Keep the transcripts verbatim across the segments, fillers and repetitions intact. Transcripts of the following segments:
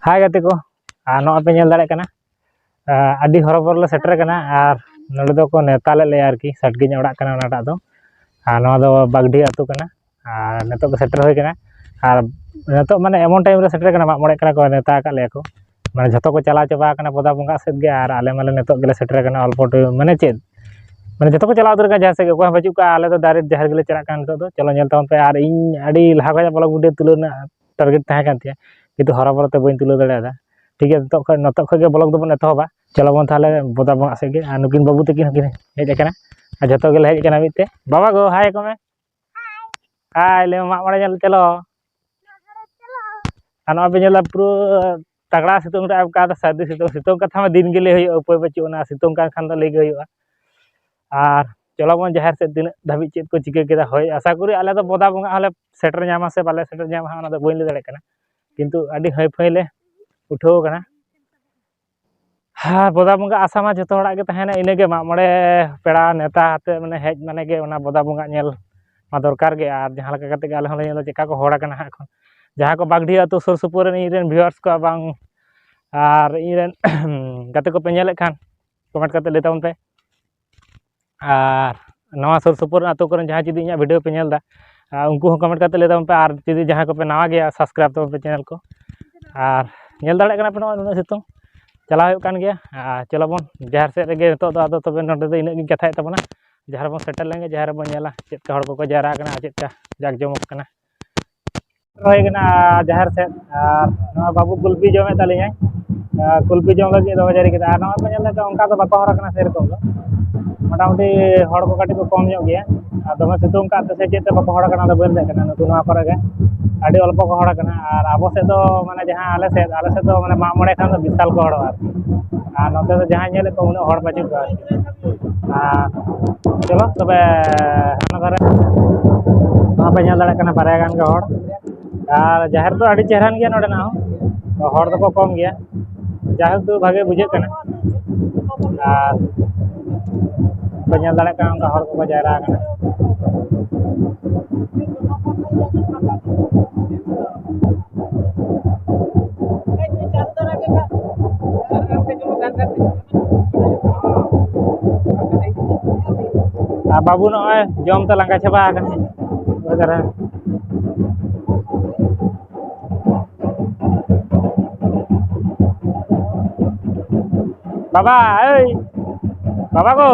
ᱦᱟᱭ ᱜᱟᱛᱮ ᱠᱚ, ᱟᱨ ᱱᱚᱜᱼᱚᱭ ᱯᱮ ᱧᱮᱞ ᱫᱟᱲᱮᱭᱟᱜ ᱠᱟᱱᱟ, ᱟᱨ ᱟᱹᱰᱤ ᱦᱚᱨᱚᱵᱚᱨᱚ ᱞᱮ ᱥᱮᱴᱮᱨ ᱠᱟᱱᱟ᱾ ᱟᱨ ᱱᱚᱰᱮ ᱫᱚᱠᱚ ᱱᱮᱣᱛᱟ ᱞᱮᱫ ᱞᱮᱭᱟ ᱟᱨᱠᱤ, ᱥᱟᱴᱜᱤᱧ ᱚᱲᱟᱜ ᱠᱟᱱᱟ ᱚᱱᱟᱴᱟᱜ ᱫᱚ᱾ ᱟᱨ ᱱᱚᱣᱟ ᱫᱚ ᱵᱟᱜᱽᱰᱤ ᱟᱹᱛᱩ ᱠᱟᱱᱟ᱾ ᱟᱨ ᱱᱤᱛᱚᱜ ᱜᱮ ᱥᱮᱴᱮᱨ ᱦᱩᱭ ᱠᱟᱱᱟ᱾ ᱟᱨ ᱱᱤᱛᱚᱜ ᱢᱟᱱᱮ ᱮᱢᱚᱱ ᱴᱟᱭᱤᱢ ᱨᱮ ᱥᱮᱴᱮᱨ ᱠᱟᱱᱟ, ᱢᱟᱜ ᱢᱚᱬᱮᱜ ᱠᱟᱱᱟ ᱠᱚ, ᱱᱮᱣᱛᱟ ᱟᱠᱟᱫ ᱞᱮᱭᱟ ᱠᱚ᱾ ᱢᱟᱱᱮ ᱡᱷᱚᱛᱚ ᱠᱚ ᱪᱟᱞᱟᱣ ᱪᱟᱵᱟ ᱟᱠᱟᱱᱟ ᱵᱚᱫᱟ ᱵᱚᱸᱜᱟ ᱥᱮᱫ ᱜᱮ, ᱟᱨ ᱟᱞᱮ ᱢᱟᱞᱮ ᱱᱤᱛᱚᱜ ᱜᱮᱞᱮ ᱥᱮᱴᱮᱨ ᱟᱠᱟᱱᱟ, ᱚᱞᱯᱚ ᱴᱟᱭᱤᱢ, ᱢᱟᱱᱮ ᱪᱮᱫ, ᱢᱟᱱᱮ ᱡᱷᱚᱛᱚ ᱠᱚ ᱪᱟᱞᱟᱣ ᱩᱛᱟᱹᱨ ᱠᱟᱱᱟ ᱡᱟᱦᱟᱸ ᱥᱮᱫ ᱜᱮ, ᱚᱠᱚᱭ ᱦᱚᱸ ᱵᱟᱹᱪᱩᱜ ᱠᱚᱣᱟ᱾ ᱟᱞᱮ ᱫᱚ ᱰᱟᱭᱨᱮᱠᱴ ᱡᱟᱦᱮᱨ ᱜᱮᱞᱮ ᱪᱟᱞᱟᱜ ᱠᱟᱱᱟ ᱱᱤᱛᱚᱜ ᱫᱚ᱾ ᱪᱚᱞᱚ ᱧᱮᱞ ᱛᱟᱵᱚᱱ ᱯᱮ᱾ ᱟᱨ ᱤᱧ ᱟᱹᱰᱤ ᱞᱟᱦᱟ ᱠᱷᱚᱱᱟᱜ ᱵᱞᱚᱜ ᱵᱷᱤᱰᱤᱭᱳ ᱛᱩᱞᱟᱹᱣ ᱨᱮᱱᱟᱜ ᱴᱟᱨᱜᱮᱴ ᱛᱟᱦᱮᱸ ᱠᱟᱱ ᱛᱤᱧᱟᱹ, ᱠᱤᱱᱛᱩ ᱦᱚᱨᱚᱵᱚᱨᱚ ᱛᱮ ᱵᱟᱹᱧ ᱛᱩᱞᱟᱹᱣ ᱫᱟᱲᱮᱭᱟᱫᱟ᱾ ᱴᱷᱤᱠ ᱜᱮᱭᱟ, ᱱᱤᱛᱚᱜ ᱠᱷᱚᱱ, ᱱᱤᱛᱚᱜ ᱠᱷᱚᱱ ᱜᱮ ᱵᱞᱚᱜ ᱫᱚᱵᱚᱱ ᱮᱛᱚᱦᱚᱵᱟ᱾ ᱪᱚᱞᱚ ᱵᱚᱱ ᱛᱟᱦᱚᱞᱮ ᱵᱚᱫᱟ ᱵᱚᱸᱜᱟ ᱥᱮᱫ ᱜᱮ᱾ ᱟᱨ ᱱᱩᱠᱤᱱ ᱵᱟᱹᱵᱩ ᱛᱟᱹᱠᱤᱱ ᱦᱚᱸᱠᱤᱱ ᱦᱮᱡ ᱟᱠᱟᱱᱟ, ᱟᱨ ᱡᱷᱚᱛᱚ ᱜᱮᱞᱮ ᱦᱮᱡ ᱟᱠᱟᱱᱟ ᱢᱤᱫ ᱛᱮ᱾ ᱵᱟᱵᱟ ᱜᱚ, ᱦᱟᱭ ᱟᱠᱚ ᱢᱮ᱾ ᱦᱟᱭ ᱞᱟᱹᱭ ᱢᱮ, ᱢᱟᱜ ᱢᱚᱬᱮ ᱧᱮᱞ ᱪᱚᱞᱚ᱾ ᱟᱨ ᱱᱚᱜᱼᱚᱭ ᱯᱮ ᱧᱮᱞᱟ, ᱯᱩᱨᱟᱹ ᱛᱟᱜᱲᱟ ᱥᱤᱛᱩᱝ ᱨᱮ ᱚᱱᱠᱟ ᱫᱚ ᱥᱟᱹᱨᱫᱤ ᱥᱤᱛᱩᱝ, ᱥᱤᱛᱩᱝ ᱠᱟᱛᱷᱟ ᱢᱟ ᱫᱤᱱ ᱜᱮ ᱞᱟᱹᱭ ᱦᱩᱭᱩᱜᱼᱟ, ᱩᱯᱟᱹᱭ ᱵᱟᱹᱪᱩᱜ ᱟᱱᱟ, ᱥᱤᱛᱩᱝ ᱠᱟᱱ ᱠᱷᱟᱱ ᱫᱚ ᱞᱟᱹᱭ ᱜᱮ ᱦᱩᱭᱩᱜᱼᱟ᱾ ᱟᱨ ᱪᱚᱞᱚ ᱵᱚᱱ ᱡᱟᱦᱮᱨ ᱥᱮᱫ, ᱛᱤᱱᱟᱹᱜ ᱫᱷᱟᱹᱵᱤᱡ ᱪᱮᱫ ᱠᱚ ᱪᱤᱠᱟᱹ ᱠᱮᱫᱟ᱾ ᱦᱳᱭ, ᱟᱥᱟ ᱠᱚᱨᱤ ᱟᱞᱮ ᱫᱚ ᱵᱚᱫᱟ ᱵᱚᱸᱜᱟ ᱦᱚᱸᱞᱮ ᱥᱮᱴᱮᱨ ᱧᱟᱢᱟ ᱥᱮ ᱵᱟᱞᱮ ᱥᱮᱴᱮᱨ ᱧᱟᱢᱟ, ᱚᱱᱟ ᱫᱚ ᱵᱟᱹᱧ ᱞᱟᱹᱭ ᱫᱟᱲᱮᱭᱟᱜ ᱠᱟᱱᱟ, ᱠᱤᱱᱛᱩ ᱟᱹᱰᱤ ᱦᱟᱹᱭ ᱯᱷᱟᱹᱭ ᱞᱮ ᱩᱴᱷᱟᱹᱣ ᱟᱠᱟᱱᱟ᱾ ᱦᱮᱸ, ᱵᱚᱫᱟ ᱵᱚᱸᱜᱟ ᱟᱥᱟ ᱢᱟ ᱡᱚᱛᱚ ᱦᱚᱲᱟᱜ ᱜᱮ ᱛᱟᱦᱮᱱᱟ, ᱤᱱᱟᱹᱜᱮ ᱢᱟᱜ ᱢᱚᱬᱮ ᱯᱮᱲᱟ ᱱᱮᱣᱛᱟ ᱟᱛᱮᱫ ᱢᱟᱱᱮ ᱦᱮᱡ ᱢᱟᱱᱮ ᱜᱮ ᱚᱱᱟ ᱵᱚᱫᱟ ᱵᱚᱸᱜᱟ ᱧᱮᱞ ᱢᱟ ᱫᱚᱨᱠᱟᱨ ᱜᱮ᱾ ᱟᱨ ᱡᱟᱦᱟᱸ ᱞᱮᱠᱟ ᱠᱟᱛᱮᱫ ᱜᱮ ᱟᱞᱮ ᱦᱚᱸᱞᱮ ᱧᱮᱞᱟ ᱪᱮᱫᱠᱟ ᱠᱚ ᱦᱚᱲ ᱟᱠᱟᱱᱟ ᱦᱟᱸᱜ ᱮᱠᱷᱚᱱ᱾ ᱡᱟᱦᱟᱸᱭ ᱠᱚ ᱵᱟᱜᱽᱰᱤᱦᱟᱹ ᱟᱹᱛᱩ ᱥᱩᱨ ᱥᱩᱯᱩᱨ ᱨᱮᱱ ᱤᱧ ᱨᱮᱱ ᱵᱷᱤᱭᱩᱣᱟᱨᱥ ᱠᱚ ᱵᱟᱝ ᱟᱨ ᱤᱧ ᱨᱮᱱ ᱜᱟᱛᱮ ᱠᱚᱯᱮ ᱧᱮᱞᱮᱫ ᱠᱷᱟᱱ, ᱠᱚᱢᱮᱱᱴ ᱠᱟᱛᱮᱫ ᱞᱟᱹᱭ ᱛᱟᱵᱚᱱ ᱯᱮ᱾ ᱟᱨ ᱱᱚᱣᱟ ᱥᱩᱨ ᱥᱩᱯᱩᱨ ᱟᱹᱛᱩ ᱠᱚᱨᱮᱱ ᱡᱟᱦᱟᱸᱭ ᱡᱩᱫᱤ ᱤᱧᱟᱹᱜ ᱵᱷᱤᱰᱤᱭᱳ ᱯᱮ ᱧᱮᱞ ᱮᱫᱟ, ᱟᱨ ᱩᱱᱠᱩ ᱦᱚᱸ ᱠᱚᱢᱮᱱᱴ ᱠᱟᱛᱮᱫ ᱞᱟᱹᱭ ᱛᱟᱵᱚᱱ ᱯᱮ᱾ ᱟᱨ ᱡᱩᱫᱤ ᱡᱟᱦᱟᱸᱭ ᱠᱚᱯᱮ ᱱᱟᱣᱟ ᱜᱮᱭᱟ, ᱥᱟᱵᱥᱠᱨᱟᱭᱤᱵ ᱛᱟᱵᱚᱱ ᱯᱮ ᱪᱮᱱᱮᱞ ᱠᱚ᱾ ᱟᱨ ᱧᱮᱞ ᱫᱟᱲᱮᱭᱟᱜ ᱠᱟᱱᱟ ᱯᱮ, ᱱᱚᱜᱼᱚᱭ ᱱᱩᱱᱟᱹᱜ ᱥᱤᱛᱩᱝ ᱪᱟᱞᱟᱣ ᱦᱩᱭᱩᱜ ᱠᱟᱱ ᱜᱮᱭᱟ᱾ ᱟᱨ ᱪᱚᱞᱚ ᱵᱚᱱ ᱡᱟᱦᱮᱨ ᱥᱮᱫ ᱨᱮᱜᱮ ᱱᱤᱛᱚᱜ ᱫᱚ, ᱟᱫᱚ ᱛᱚᱵᱮ ᱱᱚᱰᱮ ᱫᱚ ᱤᱱᱟᱹᱜ ᱜᱤᱧ ᱠᱟᱛᱷᱟᱭᱮᱫ ᱛᱟᱵᱚᱱᱟ᱾ ᱡᱟᱦᱮᱨ ᱵᱚᱱ ᱥᱮᱴᱮᱨ ᱞᱮᱱ ᱜᱮ, ᱡᱟᱦᱮᱨ ᱨᱮᱵᱚᱱ ᱧᱮᱞᱟ ᱪᱮᱫ ᱞᱮᱠᱟ ᱦᱚᱲ ᱠᱚᱠᱚ ᱡᱟᱣᱨᱟ ᱟᱠᱟᱱᱟ, ᱪᱮᱫ ᱞᱮᱠᱟ ᱡᱟᱠ ᱡᱚᱢᱚᱠ ᱠᱟᱱᱟ᱾ ᱦᱩᱭ ᱠᱟᱱᱟ ᱡᱟᱦᱮᱨ ᱥᱮᱫ, ᱟᱨ ᱱᱚᱣᱟ ᱵᱟᱹᱵᱩ ᱠᱩᱞᱯᱤ ᱡᱚᱢᱮᱫ ᱛᱟᱹᱞᱤᱧᱟᱭ᱾ ᱟᱨ ᱠᱩᱞᱯᱤ ᱡᱚᱢ ᱞᱟᱹᱜᱤᱫ ᱫᱚᱦᱚ ᱡᱟᱹᱨᱤ ᱠᱮᱫᱟ᱾ ᱟᱨ ᱱᱚᱣᱟ ᱯᱮ ᱧᱮᱞ ᱞᱮᱠᱟ ᱚᱱᱠᱟ ᱫᱚ ᱵᱟᱠᱚ ᱦᱚᱲ ᱟᱠᱟᱱᱟ ᱥᱮᱨᱚᱠᱚᱢ ᱫᱚ, ᱢᱚᱴᱟᱢᱩᱴᱤ ᱦᱚᱲ ᱠᱚ ᱠᱟᱹᱴᱤᱡ ᱠᱚ ᱠᱚᱢ ᱧᱚᱜ ᱜᱮᱭᱟ᱾ ᱟᱨ ᱫᱚᱢᱮ ᱥᱤᱛᱩᱝ ᱠᱟᱜ ᱛᱮ ᱥᱮ ᱪᱮᱫ ᱛᱮ ᱵᱟᱠᱚ ᱦᱚᱲ ᱟᱠᱟᱱᱟ, ᱚᱱᱟ ᱫᱚ ᱵᱟᱹᱧ ᱞᱟᱹᱭ ᱫᱟᱲᱮᱭᱟᱜ ᱠᱟᱱᱟ᱾ ᱱᱩᱠᱩ ᱱᱚᱣᱟ ᱠᱚᱨᱮ ᱜᱮ ᱟᱹᱰᱤ ᱚᱞᱯᱚ ᱠᱚ ᱦᱚᱲ ᱟᱠᱟᱱᱟ᱾ ᱟᱨ ᱟᱵᱚ ᱥᱮᱫ ᱫᱚ ᱢᱟᱱᱮ ᱡᱟᱦᱟᱸ ᱟᱞᱮ ᱥᱮᱫ, ᱟᱞᱮ ᱥᱮᱫ ᱫᱚ ᱢᱟᱱᱮ ᱢᱟᱜ ᱢᱚᱬᱮ ᱠᱷᱟᱱ ᱫᱚ ᱵᱤᱥᱟᱞ ᱠᱚ ᱦᱚᱲᱚᱜᱼᱟ ᱟᱨᱠᱤ᱾ ᱟᱨ ᱱᱚᱛᱮ ᱫᱚ ᱡᱟᱦᱟᱸᱭ ᱧᱮᱞᱮᱫ ᱠᱚ ᱩᱱᱟᱹᱜ ᱦᱚᱲ ᱵᱟᱹᱪᱩᱜ ᱠᱚᱣᱟ ᱟᱨᱠᱤ᱾ ᱟᱨ ᱪᱚᱞᱚ ᱛᱚᱵᱮ ᱦᱟᱱᱟ ᱫᱷᱟᱨᱮ ᱱᱚᱣᱟ ᱯᱮ ᱧᱮᱞ ᱫᱟᱲᱮᱭᱟᱜ ᱠᱟᱱᱟ, ᱵᱟᱨᱭᱟ ᱜᱟᱱ ᱜᱮ ᱦᱚᱲ᱾ ᱟᱨ ᱡᱟᱦᱮᱨ ᱫᱚ ᱟᱹᱰᱤ ᱪᱮᱦᱨᱟᱱ ᱜᱮᱭᱟ ᱱᱚᱰᱮᱱᱟᱜ ᱦᱚᱸ, ᱛᱚ ᱦᱚᱲ ᱫᱚᱠᱚ ᱠᱚᱢ ᱜᱮᱭᱟ, ᱡᱟᱭᱦᱳᱠ ᱫᱚ ᱵᱷᱟᱜᱮ ᱵᱩᱡᱷᱟᱹᱜ ᱠᱟᱱᱟ᱾ ᱟᱨ ᱯᱮ ᱧᱮᱞ ᱫᱟᱲᱮᱭᱟᱜ ᱠᱟᱱᱟ ᱚᱱᱠᱟ ᱦᱚᱲ ᱠᱚᱠᱚ ᱡᱟᱣᱨᱟ ᱟᱠᱟᱱᱟ᱾ ᱵᱟᱹᱵᱩ ᱱᱚᱜᱼᱚᱭ ᱡᱚᱢ ᱛᱮ ᱞᱟᱸᱜᱟ ᱪᱟᱵᱟ ᱟᱠᱟᱱᱟᱭ᱾ ᱚᱠᱟᱨᱮ? ᱵᱟᱵᱟ, ᱮᱭ, ᱵᱟᱵᱟ ᱜᱳ᱾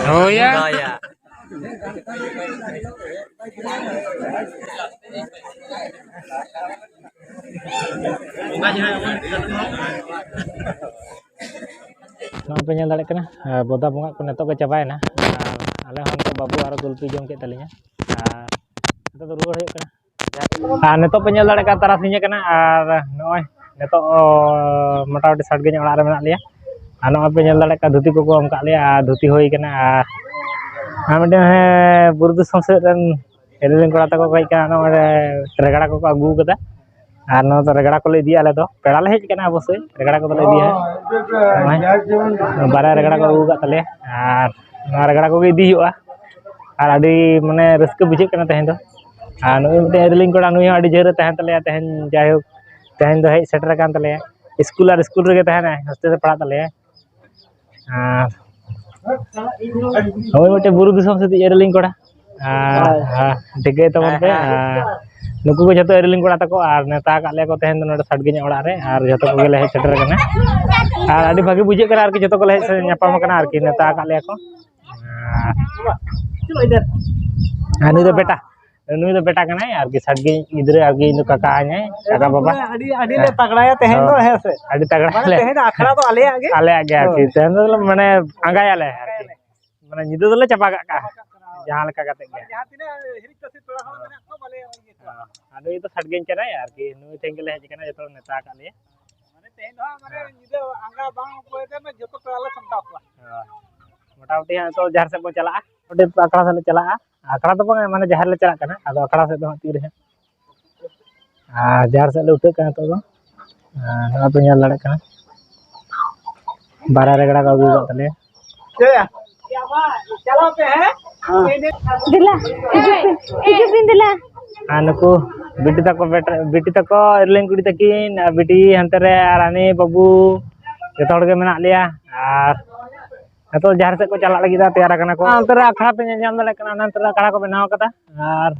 ᱦᱳᱭᱟ᱾ ᱦᱳᱭᱟ᱾ ᱱᱚᱣᱟ ᱯᱮ ᱧᱮᱞ ᱫᱟᱲᱮᱭᱟᱜ ᱠᱟᱱᱟ, ᱟᱨ ᱵᱚᱫᱟ ᱵᱚᱸᱜᱟ ᱠᱚ ᱱᱤᱛᱚᱜ ᱜᱮ ᱪᱟᱵᱟᱭᱮᱱᱟ᱾ ᱟᱨ ᱟᱞᱮ ᱦᱚᱸ ᱱᱤᱛᱚᱜ ᱵᱟᱹᱵᱩ ᱟᱨᱚ ᱜᱩᱞᱯᱤ ᱡᱚᱢ ᱠᱮᱫ ᱛᱟᱹᱞᱤᱧᱟ᱾ ᱟᱨ ᱱᱤᱛᱚᱜ ᱫᱚ ᱨᱩᱣᱟᱹᱲ ᱦᱩᱭᱩᱜ ᱠᱟᱱᱟ᱾ ᱟᱨ ᱱᱤᱛᱚᱜ ᱯᱮ ᱧᱮᱞ ᱫᱟᱲᱮᱭᱟᱜ ᱠᱟᱱᱟ, ᱛᱟᱨᱟᱥᱤᱧ ᱟᱠᱟᱱᱟ᱾ ᱟᱨ ᱱᱚᱜᱼᱚᱭ ᱱᱤᱛᱚᱜ, ᱚ, ᱢᱚᱴᱟᱢᱩᱴᱤ ᱥᱟᱴᱜᱟᱹᱧ ᱚᱲᱟᱜ ᱨᱮ ᱢᱮᱱᱟᱜ ᱞᱮᱭᱟ᱾ ᱟᱨ ᱱᱚᱜᱼᱚᱭ ᱯᱮ ᱧᱮᱞ ᱫᱟᱲᱮᱭᱟᱜ ᱠᱟᱱᱟ, ᱫᱷᱩᱛᱤ ᱠᱚᱠᱚ ᱮᱢ ᱠᱟᱜ ᱞᱮᱭᱟ᱾ ᱟᱨ ᱫᱷᱩᱛᱤ ᱦᱩᱭ ᱠᱟᱱᱟ᱾ ᱟᱨ, ᱟᱨ ᱢᱤᱫᱴᱮᱱ, ᱦᱮᱸ, ᱵᱩᱨᱩ ᱫᱤᱥᱚᱢ ᱥᱮᱫ ᱨᱮᱱ ᱮᱨᱮᱞᱤᱧ ᱠᱚᱲᱟ ᱛᱟᱠᱚ ᱠᱚ ᱦᱮᱡ ᱠᱟᱱᱟ, ᱱᱚᱜᱼᱚᱭ ᱨᱮᱜᱽᱲᱟ ᱠᱚᱠᱚ ᱟᱹᱜᱩ ᱠᱟᱫᱟ᱾ ᱟᱨ ᱱᱚᱣᱟ ᱫᱚ ᱨᱮᱜᱽᱲᱟ ᱠᱚᱞᱮ ᱤᱫᱤᱭᱟ᱾ ᱟᱞᱮ ᱫᱚ ᱯᱮᱲᱟ ᱞᱮ ᱦᱮᱡ ᱠᱟᱱᱟ, ᱚᱵᱚᱥᱥᱳᱭ ᱨᱮᱜᱽᱲᱟ ᱠᱚᱫᱚᱞᱮ ᱤᱫᱤᱭᱟ᱾ ᱱᱚᱜᱼᱚᱭ ᱵᱟᱨᱭᱟ ᱨᱮᱜᱽᱲᱟ ᱠᱚ ᱟᱹᱜᱩ ᱠᱟᱫ ᱛᱟᱞᱮᱭᱟ᱾ ᱟᱨ ᱱᱚᱣᱟ ᱨᱮᱜᱽᱲᱟ ᱠᱚᱜᱮ ᱤᱫᱤ ᱦᱩᱭᱩᱜᱼᱟ᱾ ᱟᱨ ᱟᱹᱰᱤ, ᱢᱟᱱᱮ, ᱨᱟᱹᱥᱠᱟᱹ ᱵᱩᱡᱷᱟᱹᱜ ᱠᱟᱱᱟ ᱛᱮᱦᱮᱧ ᱫᱚ᱾ ᱟᱨ ᱱᱩᱭ ᱢᱤᱫᱴᱮᱱ ᱮᱨᱮᱞᱤᱧ ᱠᱚᱲᱟ, ᱱᱩᱭ ᱦᱚᱸ ᱟᱹᱰᱤ ᱡᱷᱟᱹᱞ ᱨᱮ ᱛᱟᱦᱮᱱ ᱛᱟᱞᱮᱭᱟ ᱛᱮᱦᱮᱧ᱾ ᱡᱟᱭᱦᱳᱠ, ᱛᱮᱦᱮᱧ ᱫᱚ ᱦᱮᱡ ᱥᱮᱴᱮᱨ ᱟᱠᱟᱱ ᱛᱟᱞᱮᱭᱟ᱾ ᱥᱠᱩᱞ ᱟᱨ ᱥᱠᱩᱞ ᱨᱮᱜᱮ ᱛᱟᱦᱮᱱᱟᱭ, ᱦᱳᱥᱴᱮᱞ ᱨᱮ ᱯᱟᱲᱦᱟᱜ ᱛᱟᱞᱮᱭᱟᱭ᱾ ᱟᱨ ᱦᱳᱭ, ᱢᱤᱫᱴᱮᱱ ᱵᱩᱨᱩ ᱫᱤᱥᱚᱢ ᱥᱮᱫ ᱮᱨᱮᱞᱤᱧ ᱠᱚᱲᱟ᱾ ᱟᱨ, ᱦᱳᱭ᱾ ᱟᱨ ᱴᱷᱤᱠᱟᱹᱭ ᱛᱟᱵᱚᱱ ᱯᱮ᱾ ᱦᱮᱸ, ᱦᱮᱸ᱾ ᱟᱨ ᱱᱩᱠᱩ ᱠᱚ ᱡᱷᱚᱛᱚ ᱮᱨᱮᱞᱤᱧ ᱠᱚᱲᱟ ᱛᱟᱠᱚ, ᱟᱨ ᱱᱮᱣᱛᱟ ᱟᱠᱟᱫ ᱞᱮᱭᱟ ᱠᱚ ᱛᱮᱦᱮᱧ ᱫᱚ ᱱᱚᱰᱮ ᱥᱟᱰᱜᱮᱧᱟᱜ ᱚᱲᱟᱜ ᱨᱮ, ᱟᱨ ᱡᱷᱚᱛᱚ ᱠᱚᱜᱮ ᱞᱮ ᱦᱮᱡ ᱥᱮᱴᱮᱨ ᱟᱠᱟᱱᱟ᱾ ᱟᱨ ᱟᱹᱰᱤ ᱵᱷᱟᱹᱜᱤ ᱵᱩᱡᱷᱟᱹᱜ ᱠᱟᱱᱟ ᱟᱨᱠᱤ, ᱡᱷᱚᱛᱚ ᱠᱚᱞᱮ ᱦᱮᱡ ᱥᱮ-, ᱧᱟᱯᱟᱢ ᱟᱠᱟᱱᱟ ᱟᱨᱠᱤ, ᱱᱮᱣᱛᱟ ᱟᱠᱟᱫ ᱞᱮᱭᱟ ᱠᱚ᱾ ᱟᱨ ᱱᱩᱭ ᱫᱚ ᱵᱮᱴᱟ, ᱱᱩᱭ ᱫᱚ ᱵᱮᱴᱟ ᱠᱟᱱᱟᱭ ᱟᱨᱠᱤ, ᱥᱟᱰᱜᱮ ᱜᱤᱫᱽᱨᱟᱹ ᱟᱨᱠᱤ, ᱤᱧ ᱫᱚ ᱠᱟᱠᱟ ᱟᱧᱟᱭ, ᱠᱟᱠᱟ ᱵᱟᱵᱟ᱾ ᱟᱹᱰᱤ, ᱟᱹᱰᱤ ᱞᱮ ᱛᱟᱜᱲᱟᱭᱟ ᱛᱮᱦᱮᱧ ᱫᱚ, ᱦᱮᱸ ᱥᱮ? ᱟᱹᱰᱤ ᱛᱟᱜᱲᱟ ᱢᱟᱱᱮ ᱞᱮ᱾ ᱛᱮᱦᱮᱧ ᱫᱚ ᱟᱠᱷᱲᱟ ᱫᱚ ᱟᱞᱮᱭᱟᱜ ᱜᱮ᱾ ᱟᱞᱮᱭᱟᱜ ᱜᱮ ᱟᱨᱠᱤ᱾ ᱦᱳᱭ᱾ ᱛᱮᱦᱮᱧ ᱫᱚ ᱢᱟᱱᱮ ᱟᱸᱜᱟᱭᱟᱞᱮ ᱟᱨᱠᱤ᱾ ᱢᱟᱱᱮ ᱧᱤᱫᱟᱹ ᱫᱚᱞᱮ ᱪᱟᱵᱟ ᱠᱟᱜ ᱠᱟᱜᱼᱟ, ᱡᱟᱦᱟᱸ ᱞᱮᱠᱟ ᱠᱟᱛᱮ ᱜᱮ᱾ ᱡᱟᱦᱟᱸ ᱛᱤᱱᱟᱹᱜ ᱦᱤᱨᱤᱡ ᱯᱟᱹᱥᱤᱨ ᱯᱮᱲᱟ ᱦᱚᱲ ᱢᱮᱱᱟᱜ ᱠᱚᱣᱟ, ᱵᱟᱞᱮ ᱤᱭᱟᱹ ᱠᱚᱣᱟ᱾ ᱟᱫᱚ ᱤᱧ ᱫᱚ ᱥᱟᱰᱜᱮᱧ ᱠᱟᱱᱟᱭ ᱟᱨᱠᱤ, ᱱᱩᱭ ᱴᱷᱮᱱ ᱜᱮᱞᱮ ᱦᱮᱡ ᱟᱠᱟᱱᱟ, ᱡᱚᱛᱚ ᱱᱮᱣᱛᱟ ᱟᱠᱟᱫ ᱞᱮᱭᱟ᱾ ᱢᱟᱱᱮ ᱛᱮᱦᱮᱧ ᱫᱚ ᱦᱟᱸᱜ ᱢᱟᱱᱮ ᱦᱮᱸ᱾ ᱧᱤᱫᱟᱹ ᱟᱸᱜᱟ ᱵᱟᱝ ᱚᱠᱚᱭ ᱛᱮ ᱡᱚᱛᱚ ᱯᱮᱲᱟ ᱞᱮ ᱥᱟᱢᱴᱟᱣ ᱠᱚᱣᱟ᱾ ᱦᱮᱸ᱾ ᱢᱚᱴᱟᱢᱩᱴᱤ ᱦᱟᱸᱜ ᱱᱤᱛᱚᱜ ᱡᱟᱦᱮᱨ ᱥᱮᱫ ᱵᱚᱱ ᱪᱟᱞᱟᱜᱼᱟ, ᱚᱸᱰᱮ ᱟᱠᱷᱲᱟ ᱥᱮᱫ ᱞᱮ ᱪᱟᱞᱟᱜᱼᱟ᱾ ᱟᱠᱷᱲᱟ ᱫᱚ ᱵᱟᱝ, ᱢᱟᱱᱮ ᱡᱟᱦᱮᱨ ᱞᱮ ᱪᱟᱞᱟᱜ ᱠᱟᱱᱟ, ᱟᱫᱚ ᱟᱠᱷᱲᱟ ᱥᱮᱫ ᱫᱚ ᱦᱟᱸᱜ ᱛᱤᱨᱮ ᱦᱟᱸᱜ᱾ ᱟᱨ ᱡᱟᱦᱮᱨ ᱥᱮᱫ ᱞᱮ ᱩᱴᱷᱟᱹᱜ ᱠᱟᱱᱟ ᱱᱤᱛᱚᱜ ᱫᱚ᱾ ᱟᱨ ᱱᱚᱜᱼᱚᱭ ᱯᱮ ᱧᱮᱞ ᱫᱟᱲᱮᱭᱟᱜ ᱠᱟᱱᱟ, ᱵᱟᱨᱭᱟ ᱨᱮᱜᱽᱲᱟ ᱠᱚ ᱟᱹᱜᱩ ᱟᱠᱟᱫ ᱛᱟᱞᱮᱭᱟ᱾ ᱫᱮᱞᱟ, ᱦᱤᱡᱩᱜ ᱵᱤᱱ, ᱦᱤᱡᱩᱜ ᱵᱤᱱ ᱫᱮᱞᱟ᱾ ᱟᱨ ᱱᱩᱠᱩ ᱵᱤᱴᱤ ᱛᱟᱠᱚ, ᱵᱮᱴ-, ᱵᱤᱴᱤ ᱛᱟᱠᱚ, ᱤᱨᱤᱞᱤᱧ ᱠᱩᱲᱤ ᱛᱟᱹᱠᱤᱱ, ᱟᱨ ᱵᱤᱴᱤ ᱦᱟᱱᱛᱮ ᱨᱮ, ᱟᱨ ᱦᱟᱹᱱᱤ ᱵᱟᱹᱵᱩ, ᱡᱚᱛᱚ ᱦᱚᱲ ᱜᱮ ᱢᱮᱱᱟᱜ ᱞᱮᱭᱟ᱾ ᱟᱨ ᱱᱤᱛᱚᱜ ᱡᱟᱦᱮᱨ ᱥᱮᱫ ᱠᱚ ᱪᱟᱞᱟᱜ ᱞᱟᱹᱜᱤᱫ, ᱛᱮᱭᱟᱨ ᱟᱠᱟᱱᱟ ᱠᱚ᱾ ᱚᱱᱛᱮ ᱨᱮ ᱟᱠᱷᱲᱟ ᱯᱮ ᱧᱮᱞ ᱧᱟᱢ ᱫᱟᱲᱮᱭᱟᱜ ᱠᱟᱱᱟ, ᱚᱱᱟ ᱚᱱᱛᱮ ᱨᱮ ᱟᱠᱷᱲᱟ ᱠᱚ ᱵᱮᱱᱟᱣ ᱠᱟᱫᱟ᱾ ᱟᱨ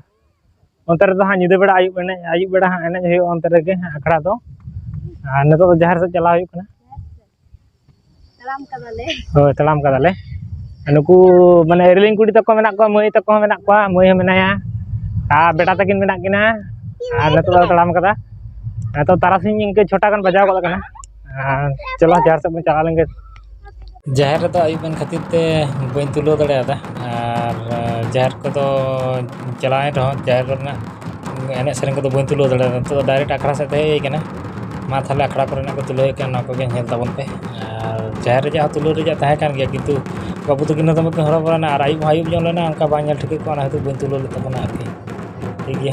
ᱚᱱᱛᱮ ᱨᱮᱫᱚ ᱦᱟᱸᱜ ᱧᱤᱫᱟᱹ ᱵᱮᱲᱟ, ᱟᱹᱭᱩᱵ ᱮᱱᱮᱡ, ᱟᱹᱭᱩᱵ ᱵᱮᱲᱟ ᱦᱟᱸᱜ ᱮᱱᱮᱡ ᱦᱩᱭᱩᱜᱼᱟ ᱚᱱᱛᱮ ᱨᱮᱜᱮ ᱦᱟᱸᱜ ᱟᱠᱷᱲᱟ ᱫᱚ᱾ ᱟᱨ ᱱᱤᱛᱚᱜ ᱫᱚ ᱡᱟᱦᱮᱨ ᱥᱮᱫ ᱪᱟᱞᱟᱣ ᱦᱩᱭᱩᱜ ᱠᱟᱱᱟ᱾ ᱛᱟᱲᱟᱢ ᱠᱟᱫᱟᱞᱮ᱾ ᱦᱳᱭ, ᱛᱟᱲᱟᱢ ᱠᱟᱫᱟᱞᱮ᱾ ᱱᱩᱠᱩ ᱢᱟᱱᱮ ᱤᱨᱤᱞᱤᱧ ᱠᱩᱲᱤ ᱛᱟᱠᱚ ᱢᱮᱱᱟᱜ ᱠᱚᱣᱟ, ᱢᱟᱹᱭ ᱛᱟᱠᱚ ᱦᱚᱸ ᱢᱮᱱᱟᱜ ᱠᱚᱣᱟ, ᱢᱟᱹᱭ ᱦᱚᱸ ᱢᱮᱱᱟᱭᱟ, ᱟᱨ ᱵᱮᱴᱟ ᱛᱟᱹᱠᱤᱱ ᱢᱮᱱᱟᱜ ᱠᱤᱱᱟ᱾ ᱟᱨ ᱱᱤᱛᱚᱜ ᱫᱚ ᱛᱟᱲᱟᱢ ᱠᱟᱫᱟ᱾ ᱱᱤᱛᱚᱜ ᱛᱟᱨᱟᱥᱤᱧ ᱤᱱᱠᱟᱹ ᱪᱷᱚᱴᱟ ᱜᱟᱱ ᱵᱟᱡᱟᱣ ᱜᱚᱫ ᱠᱟᱱᱟ᱾ ᱟᱨ ᱪᱚᱞᱚ ᱡᱟᱦᱮᱨ ᱥᱮᱫ ᱵᱚᱱ ᱪᱟᱞᱟᱣ ᱞᱮᱱ ᱜᱮ᱾ ᱡᱟᱦᱮᱨ ᱨᱮᱫᱚ ᱟᱹᱭᱩᱵ ᱮᱱ ᱠᱷᱟᱹᱛᱤᱨ ᱛᱮ ᱵᱟᱹᱧ ᱛᱩᱞᱟᱹᱣ ᱫᱟᱲᱮᱭᱟᱫᱟ᱾ ᱟᱨ ᱡᱟᱦᱮᱨ ᱠᱚᱫᱚ ᱪᱟᱞᱟᱣᱮᱱ ᱨᱮᱦᱚᱸ, ᱡᱟᱦᱮᱨ ᱨᱮᱱᱟᱜ ᱮᱱᱮᱡ ᱥᱮᱨᱮᱧ ᱠᱚᱫᱚ ᱵᱟᱹᱧ ᱛᱩᱞᱟᱹᱣ ᱫᱟᱲᱮᱭᱟᱫᱟ᱾ ᱱᱤᱛᱚᱜ ᱫᱚ direct ᱟᱠᱷᱲᱟ ᱥᱮᱫ ᱛᱮ ᱦᱮᱡ ᱦᱩᱭ ᱠᱟᱱᱟ᱾ ᱢᱟ ᱛᱟᱦᱞᱮ ᱟᱠᱷᱲᱟ ᱠᱚᱨᱮᱱᱟᱜ ᱠᱚ ᱛᱩᱞᱟᱹᱣ ᱦᱩᱭ ᱠᱟᱱᱟ, ᱚᱱᱟ ᱠᱚᱜᱮ ᱧᱮᱞ ᱛᱟᱵᱚᱱ ᱯᱮ᱾ ᱟᱨ ᱡᱟᱦᱮᱨ ᱨᱮᱭᱟᱜ ᱦᱚᱸ ᱛᱩᱞᱟᱹᱣ ᱨᱮᱭᱟᱜ ᱛᱟᱦᱮᱸ ᱠᱟᱱ ᱜᱮᱭᱟ, ᱠᱤᱱᱛᱩ ᱵᱟᱹᱵᱩ ᱛᱟᱹᱠᱤᱱ ᱦᱚᱸ ᱫᱚᱢᱮ ᱠᱤᱱ ᱦᱚᱨᱚᱵᱚᱨᱚ ᱮᱱᱟ ᱟᱨ ᱟᱹᱭᱩᱵ ᱦᱚᱸ ᱟᱹᱭᱩᱵ ᱧᱚᱜ ᱞᱮᱱᱟ, ᱚᱱᱠᱟ ᱵᱟᱝ ᱧᱮᱞ ᱴᱷᱤᱠᱟᱹᱜ ᱠᱟᱱᱟ, ᱚᱱᱟ ᱠᱷᱟᱹᱛᱤᱨ ᱵᱟᱹᱧ ᱛᱩᱞᱟᱹᱣ ᱞᱮᱫ ᱛᱟᱵᱚᱱᱟ ᱟᱨᱠᱤ᱾ ᱴᱷᱤᱠ ᱜᱮᱭᱟ᱾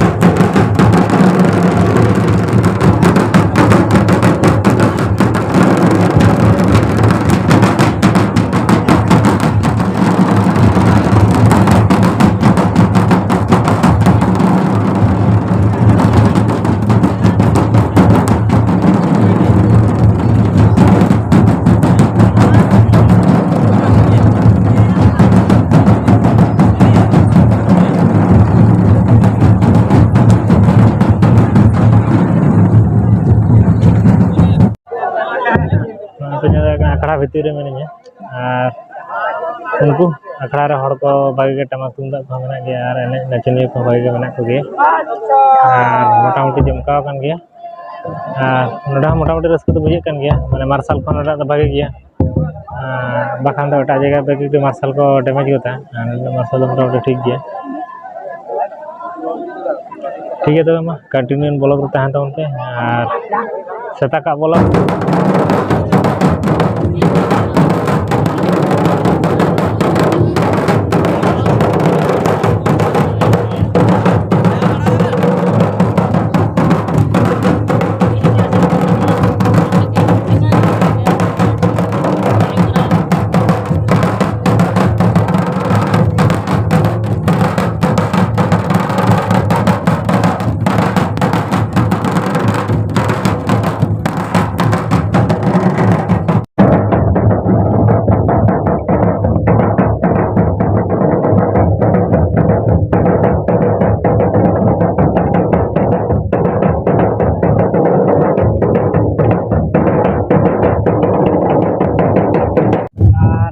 ᱱᱚᱜᱼᱚᱭ ᱯᱮ ᱧᱮᱞ ᱫᱟᱲᱮᱭᱟᱜ ᱠᱟᱱᱟ, ᱟᱠᱷᱲᱟ ᱵᱷᱤᱛᱤᱨ ᱨᱮ ᱢᱤᱱᱟᱹᱧᱟ᱾ ᱟᱨ ᱩᱱᱠᱩ ᱟᱠᱷᱲᱟ ᱨᱮ ᱦᱚᱲ ᱠᱚ ᱵᱷᱟᱜᱮ ᱜᱮ, ᱴᱟᱢᱟᱠ ᱛᱩᱢᱫᱟᱜ ᱠᱚᱦᱚᱸ ᱢᱮᱱᱟᱜ ᱜᱮᱭᱟ ᱟᱨ ᱮᱱᱮᱡ ᱱᱟᱪᱚᱱᱤᱭᱟᱹ ᱠᱚᱦᱚᱸ ᱵᱷᱟᱜᱮ ᱜᱮ ᱢᱮᱱᱟᱜ ᱠᱚᱜᱮᱭᱟ᱾ ᱟᱨ ᱢᱚᱴᱟᱢᱩᱴᱤ ᱡᱚᱢᱠᱟᱣ ᱟᱠᱟᱱ ᱜᱮᱭᱟ᱾ ᱟᱨ ᱱᱚᱰᱮ ᱦᱚᱸ ᱢᱚᱴᱟᱢᱩᱴᱤ ᱨᱟᱹᱥᱠᱟᱹ ᱫᱚ ᱵᱩᱡᱷᱟᱹᱜ ᱠᱟᱱ ᱜᱮᱭᱟ, ᱢᱟᱱᱮ ᱢᱟᱨᱥᱟᱞ ᱠᱷᱚᱱ ᱱᱚᱰᱮ ᱫᱚ ᱵᱷᱟᱜᱮ ᱜᱮᱭᱟ᱾ ᱟᱨ ᱵᱟᱠᱷᱟᱱ ᱫᱚ ᱮᱴᱟᱜ ᱡᱟᱭᱜᱟ ᱨᱮᱫᱚ ᱡᱩᱫᱤ ᱢᱟᱨᱥᱟᱞ ᱠᱚ damage ᱜᱚᱫᱟ, ᱟᱨ ᱱᱚᱰᱮ ᱫᱚ ᱢᱟᱨᱥᱟᱞ ᱫᱚ ᱢᱚᱴᱟᱢᱩᱴᱤ ᱴᱷᱤᱠ ᱜᱮᱭᱟ᱾ ᱴᱷᱤᱠ ᱜᱮᱭᱟ, ᱛᱚᱵᱮ ᱢᱟ continue vlog ᱨᱮ ᱛᱟᱦᱮᱱ ᱛᱟᱵᱚᱱ ᱯᱮ᱾ ᱟᱨ ᱥᱮᱛᱟᱜᱟᱜ vlog᱾ ᱟᱨ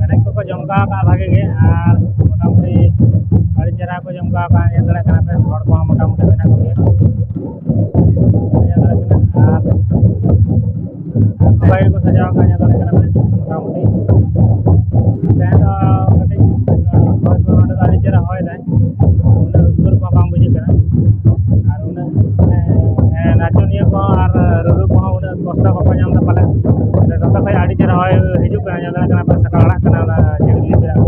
ᱮᱱᱮᱡ ᱠᱚᱠᱚ ᱡᱚᱢᱠᱟᱣ ᱟᱠᱟᱫᱼᱟ ᱵᱷᱟᱜᱮ ᱜᱮ, ᱟᱨ ᱢᱚᱴᱟᱢᱩᱴᱤ ᱟᱹᱰᱤ ᱪᱮᱦᱨᱟ ᱠᱚ ᱡᱚᱢᱠᱟᱣ ᱟᱠᱟᱫᱼᱟ᱾ ᱧᱮᱞ ᱫᱟᱲᱮᱭᱟᱜ ᱠᱟᱱᱟ ᱯᱮ, ᱦᱚᱲ ᱠᱚᱦᱚᱸ ᱢᱚᱴᱟᱢᱩᱴᱤ ᱢᱮᱱᱟᱜ ᱠᱚᱜᱮᱭᱟ᱾ ᱧᱮᱞ ᱫᱟᱲᱮᱭᱟᱜ ᱠᱟᱱᱟ, ᱟᱨ ᱱᱟᱯᱟᱭ ᱜᱮᱠᱚ ᱥᱟᱡᱟᱣ ᱟᱠᱟᱫᱼᱟ, ᱧᱮᱞ ᱫᱟᱲᱮᱭᱟᱜ ᱠᱟᱱᱟ ᱯᱮ ᱢᱚᱴᱟᱢᱩᱴᱤ᱾ ᱛᱮᱦᱮᱧ ᱫᱚ ᱠᱟᱹᱴᱤᱡ ᱦᱚᱭ ᱠᱚ ᱱᱚᱰᱮ ᱫᱚ ᱟᱹᱰᱤ ᱪᱮᱦᱨᱟ ᱦᱚᱭ ᱫᱟᱭ, ᱩᱱᱟᱹᱜ ᱩᱫᱽᱜᱟᱹᱨ ᱠᱚᱦᱚᱸ ᱵᱟᱝ ᱵᱩᱡᱷᱟᱹᱜ ᱠᱟᱱᱟ᱾ ᱟᱨ ᱩᱱᱟᱹᱜ ᱢᱟᱱᱮ, ᱮ, ᱱᱟᱪᱚᱱᱤᱭᱟᱹ ᱠᱚᱦᱚᱸ ᱟᱨ ᱨᱩᱨᱩ ᱠᱚᱦᱚᱸ ᱩᱱᱟᱹᱜ ᱠᱚᱥᱴᱚ ᱵᱟᱠᱚ ᱧᱟᱢ ᱮᱫᱟ ᱯᱟᱞᱮ᱾ ᱱᱚᱛᱮ ᱠᱷᱚᱡ ᱟᱹᱰᱤ ᱪᱮᱦᱨᱟ ᱦᱚᱭ ᱦᱤᱡᱩᱜ ᱠᱟᱱᱟ, ᱧᱮᱞ ᱫᱟᱲᱮᱭᱟᱜ ᱠᱟᱱᱟ ᱯᱮ, ᱥᱟᱠᱟᱞ ᱟᱲᱟᱜ ᱠᱟᱱᱟ ᱚᱱᱟ ᱪᱤᱲᱵᱤᱲ ᱨᱮᱭᱟᱜ᱾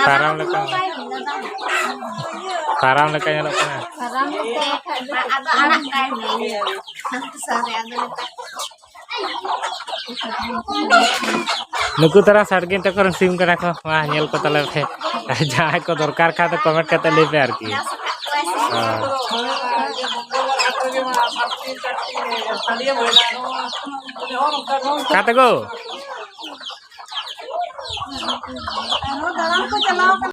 ᱠᱟᱨᱟᱢ ᱞᱮᱠᱟ, ᱠᱟᱨᱟᱢ ᱞᱮᱠᱟ ᱧᱮᱞᱚᱜ ᱠᱟᱱᱟ᱾ ᱠᱟᱨᱟᱢ ᱞᱮᱠᱟ ᱠᱷᱟᱡ ᱫᱚ ᱟᱫᱚ ᱟᱲᱟᱜ ᱠᱟᱭ ᱢᱮ᱾ ᱥᱟᱨᱮ ᱟᱫᱚ ᱱᱩᱠᱩ ᱛᱟᱨᱟ ᱥᱟᱰᱜᱮ ᱛᱟᱠᱚ ᱨᱮᱱ ᱥᱤᱢ ᱠᱟᱱᱟ ᱠᱚ᱾ ᱢᱟ ᱧᱮᱞ ᱠᱚ ᱛᱟᱞᱮ ᱯᱮ᱾ ᱡᱟᱦᱟᱸᱭ ᱠᱚ ᱫᱚᱨᱠᱟᱨ ᱠᱷᱟᱱ ᱫᱚ comment ᱠᱟᱛᱮ ᱞᱟᱹᱭ ᱯᱮ ᱟᱨᱠᱤ᱾ ᱦᱳᱭ᱾ ᱚᱠᱟ ᱛᱮᱜᱳ? ᱟᱨᱦᱚᱸ ᱫᱟᱬᱟᱱ ᱠᱚ ᱪᱟᱞᱟᱣ ᱠᱟᱱᱟ᱾